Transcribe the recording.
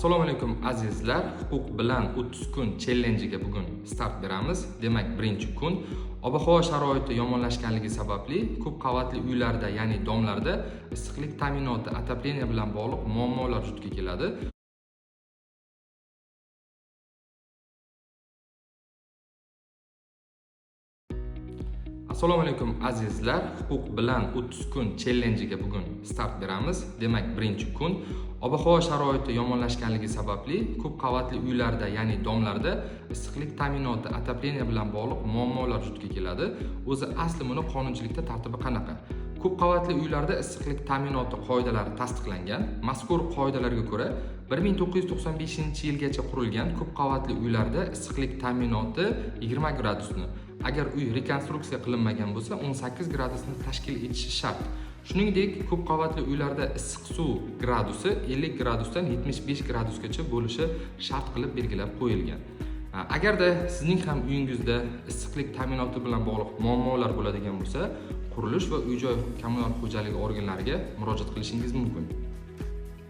Assalomu alaykum azizlar, huquq bilan 30 kun challenjiga bugun start beramiz. Demak, birinchi kun ob-havo sharoiti yomonlashganligi sababli ko'p qavatli uylarda, ya'ni domlarda issiqlik ta'minoti, отопление bilan bog'liq muammolar vujudga keladi. Assalomu alaykum azizlar, huquq bilan 30 kun challenjiga bugun start beramiz. Demak, birinchi kun ob-havo sharoiti yomonlashganligi sababli ko'p qavatli uylarda, ya'ni domlarda issiqlik ta'minoti, отопление bilan bog'liq muammolar vujudga keladi. O'zi asli buni qonunchilikda tartibi qanaqa? Ko'p qavatli uylarda issiqlik ta'minoti qoidalari tasdiqlangan. Mazkur qoidalarga ko'ra 1995-yilgacha qurilgan ko'p qavatli uylarda issiqlik ta'minoti 20 gradusni, agar uy rekonstruksiya qilinmagan bo'lsa 18 gradusni tashkil etishi shart. Shuningdek, ko'p qavatli uylarda issiq suv gradusi 50 gradusdan 75 gradusgacha bo'lishi shart qilib belgilab qo'yilgan. Agarda sizning ham uyingizda issiqlik ta'minoti bilan bog'liq muammolar bo'ladigan bo'lsa, qurilish va uy-joy kommunal xo'jaligi organlariga murojaat qilishingiz mumkin.